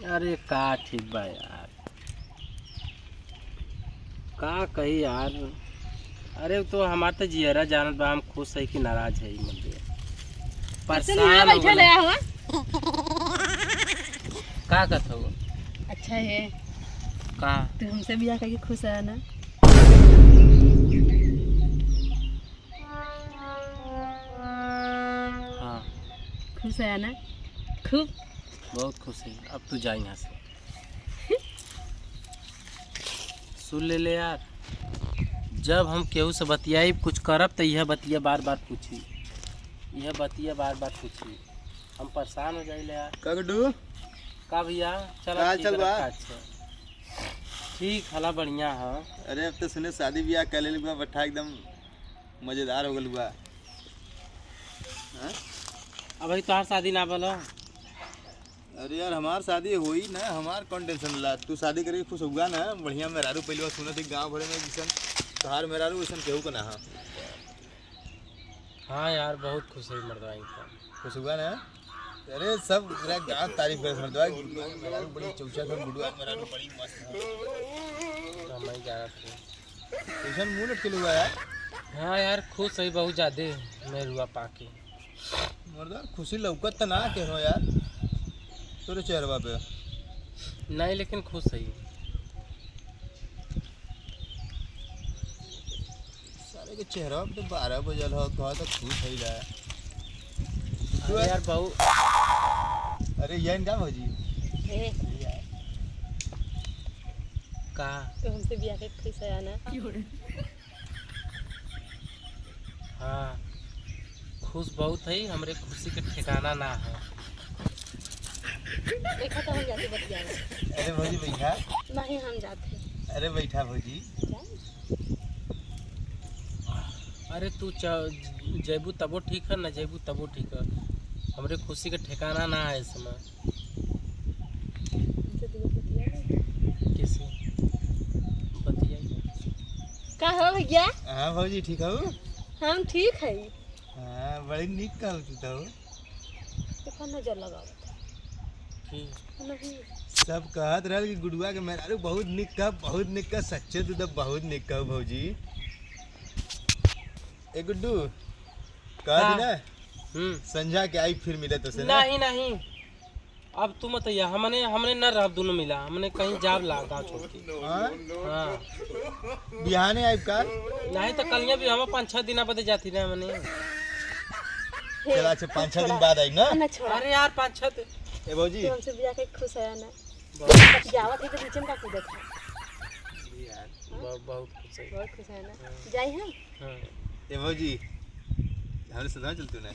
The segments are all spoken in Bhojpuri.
अरे का ठीक बा यार, का कही यार। अरे तो हमार तो जियरा जानत बा हम खुश है कि नाराज है मर्दे। परेशान हो बैठल गइल। है हुआ। का कहत हो? अच्छा है। का? तू हमसे बियाह करके खुश है ना? हाँ। खुश है ना? खूब। बहुत खुश है। अब तू जा यहाँ से। सुन ले ले यार, जब हम केहू से बतियाई कुछ करब तो यह बतिया बार बार पूछी, यह बतिया बार बार पूछी, हम परेशान हो जाइले यार। का गुड्डू? का भैया? चल का ठीक चल बा? रखा अच्छा। ठीक हला बढ़िया है। अरे अब तो सुने शादी ब्याह कर ले बा, बट्ठा एकदम मजेदार हो गल बा। हाँ? अब भाई तोहार शादी ना बोलो। अरे यार हमार शादी होई ना, हमार कौन टेंशन ला। तू शादी करके खुश होगा ना, बढ़िया मेहरारू पहली बार सुनत थी गांव भरे में जिसन तोहार मेहरारू वैसन केहू का ना। हाँ। हाँ यार बहुत खुश है मर्दवा इनका। खुश हुआ ना? अरे सब पूरा गांव तारीफ करे मर्दवा, गुड्डुआ के मेहरारू बड़ी चौचा था, गुड्डुआ के मेहरारू बड़ी मस्त है। तो हम नहीं जानत थे। कैसन मुंह लटके हुआ यार? हाँ यार खुश है बहुत ज़्यादा मैं रुआ पाके। मर्दवा खुशी लौकत त ना केहो यार तोरे चेहरवा पे। नहीं लेकिन खुश है। सारे के चेहरा पे तो 12 बजल हो, कहा तो खुश है रहा। अरे यार बहुत। अरे ये इनका भौजी हे, का? तू हमसे बियाह करके खुश है ना? हाँ खुश बहुत है, हमरे खुशी के ठिकाना ना है। देखा तो हम जाते बतियावे। अरे भौजी बैठा। नहीं हम जाते। अरे बैठा भौजी। अरे तू जैबू तबो ठीक है, ना जैबू तबो ठीक है, हमरे खुशी के ठिकाना ना है इस समय। हमसे तू बतियावे। किसी बतियाई का हो भैया? हाँ भौजी ठीक हो? हम ठीक है। हाँ बड़ी निक कहल तू तो। देखो नजर लगावत। ठीक। नहीं। सब कहत रहल कि गुडुआ के मेहरारू बहुत निक कह, बहुत निक कह, सच्चे तू तो बहुत निक कह भौजी। ए गुड्डू कह दी ना संझा के आई फिर मिले तो से ना? नहीं नहीं अब तू मत आइया, हमने हमने न रह दोनों मिला, हमने कहीं जाब ला गाँव छोड़ के। हाँ? हाँ। बिहाने आई का? नहीं तो कलिया भी हम 5-6 दिन बदे जाती ना हमने। चला अच्छा 5-6 दिन बाद आई ना? ना छोड़ा। अरे यार 5-6 दिन। ए भौजी तू हमसे बियाह करके खुश है ना? बतियावत है तो नीचे में का कूदत है? बहुत खुश है। बहुत खुश है ना? जाई हम? हाँ। ए भौजी हमरे सदा चलतू ना?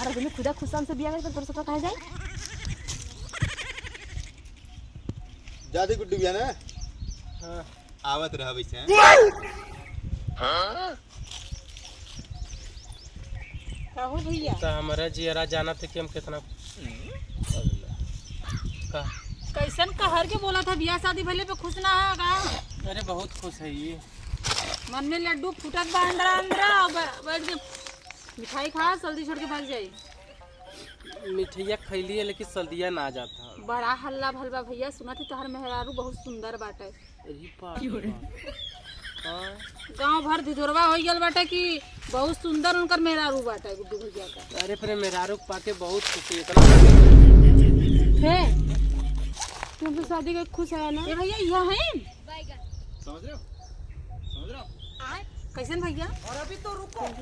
अरे तुम खुदा खुश हमसे बियाह करके तोर सपना कहाँ जाई? जाते गुड्डू बिया ना? हाँ। आवत रह वैसे। का हो भैया? तो हमारा जियरा जाना थे कि हम कितना का कैसन कहर के बोला था बियाह शादी भले पे खुश ना है का? अरे बहुत खुश है ये। मन में लड्डू फूटत बा अंदर अंदर और बैठ के मिठाई खा जल्दी छोड़ के भाग जाई। मिठाइया खैली है लेकिन सर्दिया ना जाता। बड़ा हल्ला भलबा भैया, सुना थी तोहर मेहरारू बहुत सुंदर बाटे। अरे बाप रे बाप। हाँ। गांव भर धिधोरवा हो गल बाटे कि बहुत सुंदर उनकर मेहरारू बाटे गुड्डू भैया का। अरे फिर मेहरारू पाके बहुत खुशी इतना। हे तू हमसे शादी करके खुश है ना? ए भैया यह है समझ रहे हो? समझ रहे हो? कैसन भैया? हमसे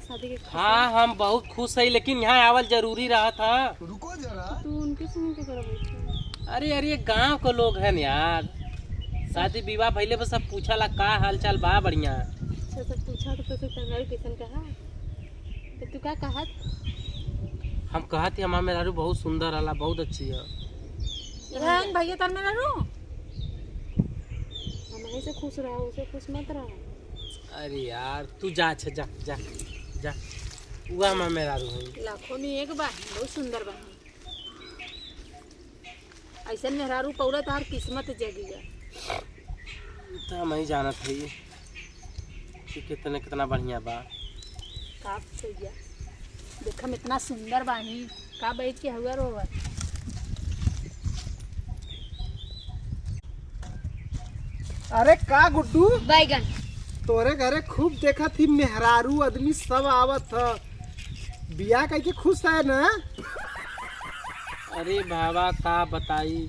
शादी करके हाँ हम बहुत खुश है लेकिन यहाँ आवल जरूरी रहा था। रुको जरा। तू उनके संग क्या करब? अरे अरे गांव के लोग हैं यार, शादी विवाह भइले पर सब पूछला का हाल चाल बा बढ़िया। अच्छा सब पूछा तो फिर तंगारू कैसन कहा तो तू का कहत? हम कहत ही हमार मेहरारू बहुत सुंदर हला, बहुत अच्छी है। रहन भैया तार मेहरारू? हम यहीं से खुश रहो, उसे खुश मत रहो। अरे यार तू जा, अच्छा जा जा जा, हुआ हमार मेहरारू है। लाखों में एक बा, बहुत सुंदर बा। ऐसन मेहरारू पौला तार किस्मत जगी गया। तो हम ही जानत है कि कितने कितना बढ़िया बा। का भैया देखम इतना सुंदर बानी, का बैठ के हुआ रोवा? अरे का गुड्डू, बैगन। तोरे घरे खूब देखा थी मेहरारू आदमी सब आवत ह, बियाह कह के खुश है ना? अरे बाबा का बताई,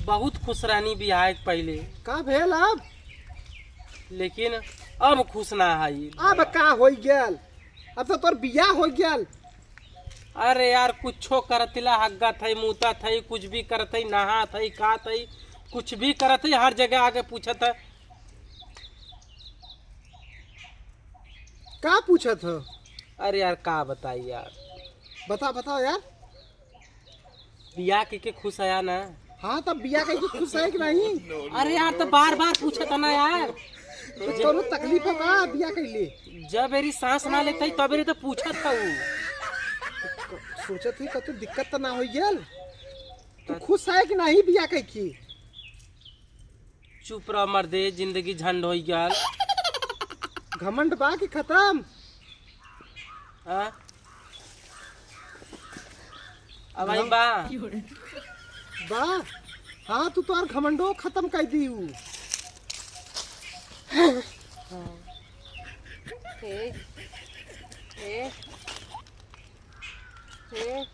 बहुत खुश रहनी बियाह के पहले। का भेल अब? लेकिन अब खुश ना है। अब का हो गेल? अब तो तोर बियाह हो गेल। अरे यार कुछो करतिला, हग्गा थई मूता थई, कुछ भी करत हई, नहा थई का थई, कुछ भी करत हई, हर जगह आके पूछत है। का पूछत ह? अरे यार का बताई यार। बता बताओ यार। बियाह के खुश आया ना? हाँ तब बियाह कह के खुश है कि नहीं? अरे यार तो बार बार पूछत है ना यार। तो तोरो तकलीफ है का बियाह कैले? जब मेरी सांस ना लेते तब मेरी तो पूछत था उ। सोचत ही कतु दिक्कत तो ना हो गेल? तू खुश है कि नहीं बियाह कह के? चुप रह मर्दे, जिंदगी झंड हो गया। घमंड बा कि खत्म? हाँ? अब आई बा बा हाँ तू तो और घमंडो खत्म कर दी उ। हे हे हे हे,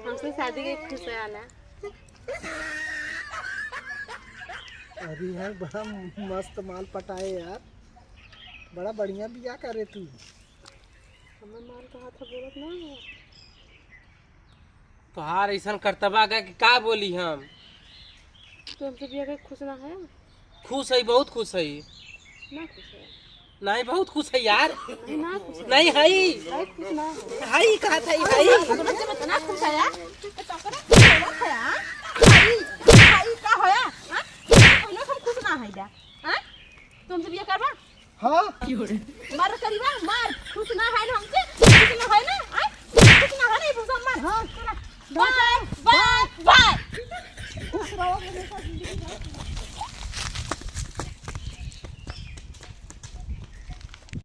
हमसे शादी के खुश है ना? अरे यार बड़ा मस्त माल पटाए यार, बड़ा बढ़िया बियाह करे तू। हमें माल कहा था बोलत ना है। तोहार ऐसा करतबा का कि का बोली हम। तू हमसे बियाह के खुश ना है? खुश है, बहुत खुश है। ना खुश है? नहीं बहुत खुश है यार। नहीं ना खुश है। नहीं है। नहीं खुश ना है। है कहा था भाई। इतना खुश है यार, तो तोकरा बोलत है हां? भाई का होया हां? कोनो हम खुश ना है दा हां? तुम से बियाह करबा? हां मार करीबा मार, खुश ना है ना हमसे? खुश ना है ना? हां खुश ना है ना भूसा मार। हां बाय बाय बाय। खुश रहो हमेशा जिंदगी भर।